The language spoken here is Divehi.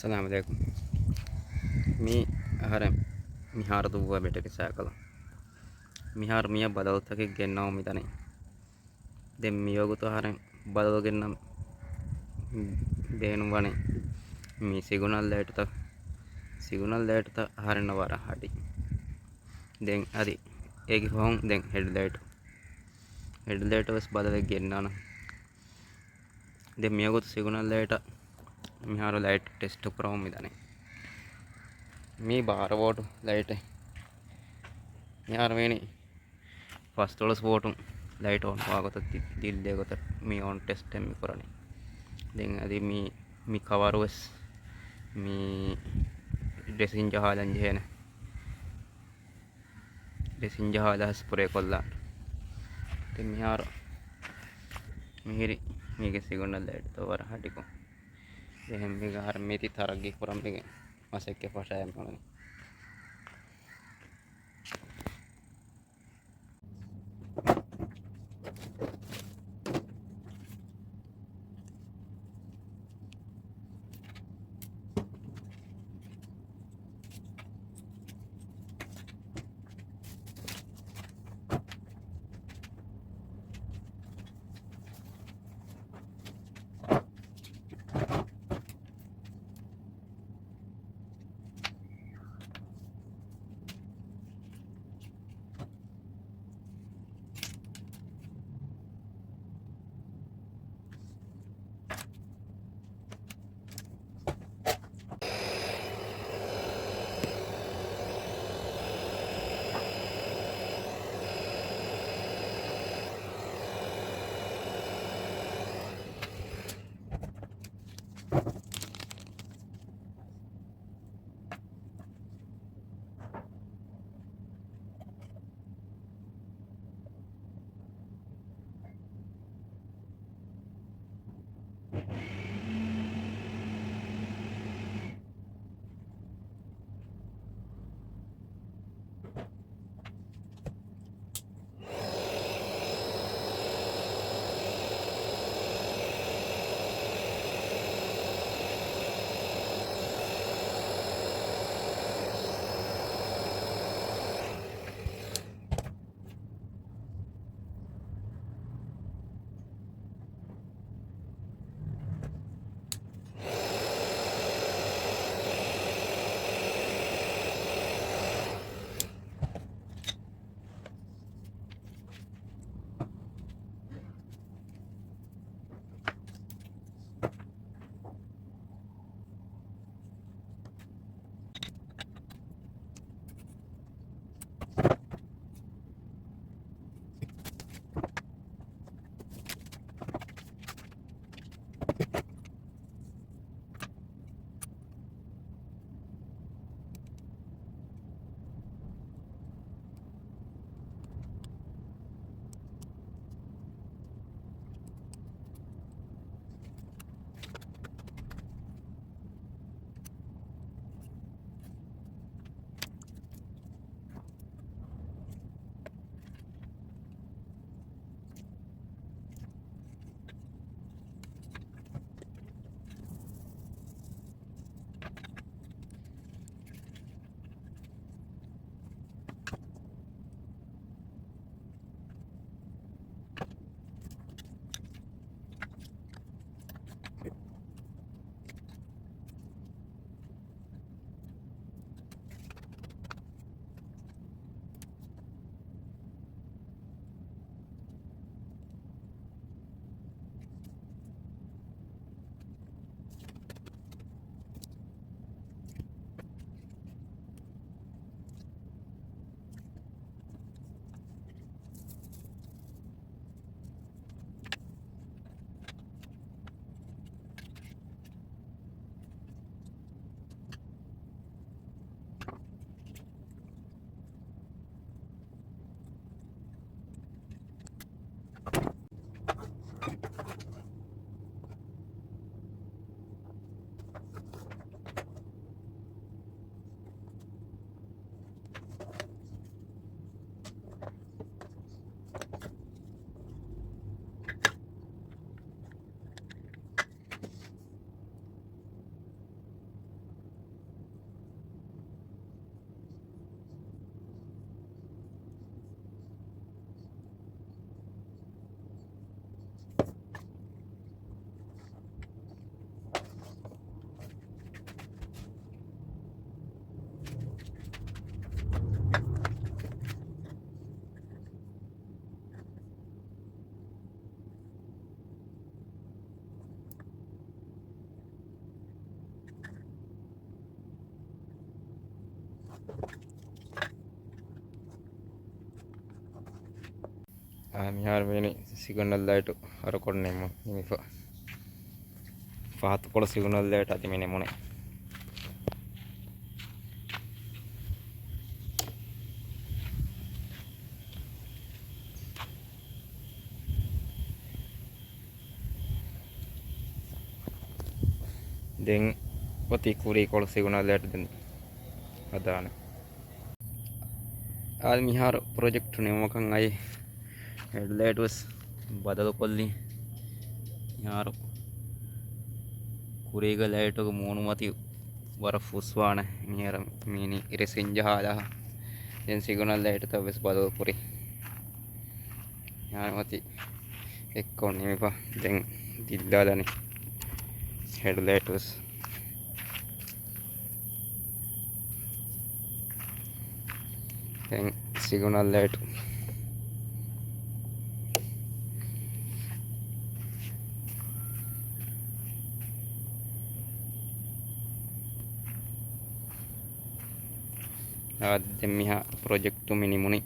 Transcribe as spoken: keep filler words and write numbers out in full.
އައްސަލާމު ޢަލައިކުމް. މީ އަހަރެން މިހާރު ދުއްވާ ބެޓަރީ ސައިކަލު. މިހާރު މިއަށް ބަދަލުތަކެއް ގެންނަވަން މިދަނީ. ދެން މިވަގުތު އަހަރެން ބަދަލު ގެންނަން ބޭނުންވަނީ މި ސިގުނަލް ލައިޓުތައް. ސިގުނަލް ލައިޓުތައް އަހަރެންނަށް ވަރަށް ހަޑި. ދެން އަދި އޭގެ ފަހުން ދެން ހެޑްލައިޓު. ހެޑްލައިޓު ވެސް ބަދަލެއް ގެންނާނަން. ދެން މިވަގުތު ސިގުނަލް ލައިޓަށް މިހާރު ލައިޓް ޓެސްޓު ކުރަމުން މިދަނީ. މީ ބާރަ ވޯޓު ލައިޓެއް. މިހާރު މީނީ ފަސްދޮޅަސް ވޯޓުން ލައިޓް އޮން ވާ ގޮތަށް ދި-، ދިއްލޭ ގޮތަށް މި އޮން ޓެސްޓެއް މި ކުރަނީ. ދެން އަދި މި، މި ކަވަރު ވެސް މި ޑްރެސިން ޖަހާލަން ޖެހޭނެ. ޑްރެސިން ޖަހާލާ ސްޕްރޭ ކޮށްލާން. ދެން މިހާރު މިހިރި މީގެ ސިގުނަލް ލައިޓްތައް ވަރަށް ހަޑިކޮށް. އެހެން މީގެ އަހަރެން މީތި ތަރައްގީ ކުރަން މީގެ މަސައްކަތް ފަށާ އެންމެ އުޅެނީ. އާ، މިހާރު މިވެނި ސިގްނަލް ލައިޓު ހަރުކޮށް ނިމުން ނިމިފަ. ފަހަތުކޮޅު ސިގްނަލް ލައިޓް އަދި މި ނިމުނީ. ދެން އޮތީ ކުރީކޮޅު ސިގްނަލް ލައިޓް ދެން ހަދާނެ. އާދެ، މިހާރު ޕްރޮޖެކްޓް ނިމުމަކަށް އައި ހެޑްލައިޓް ވެސް ބަދަލުކޮށްލީ. މިހާރު ކުރީގެ ލައިޓުގެ މޫނުމަތި ވަރަށް ފުސްވާނެ. މިހާރު މީނީ ރެސިން ޖަހާލާ. ދެން ސިގްނަލް ލައިޓްތައް ވެސް ބަދަލުކުރި. މިހާރު މަތި އެއްކޮށް ނިމިފަ. ދެން ދިއްލާލަނީ ހެޑްލައިޓް ވެސް. ދެން ސިގްނަލް ލައިޓް. އާ، ދެން މިހާ ޕްރޮޖެކްޓު މި ނިމުނީ.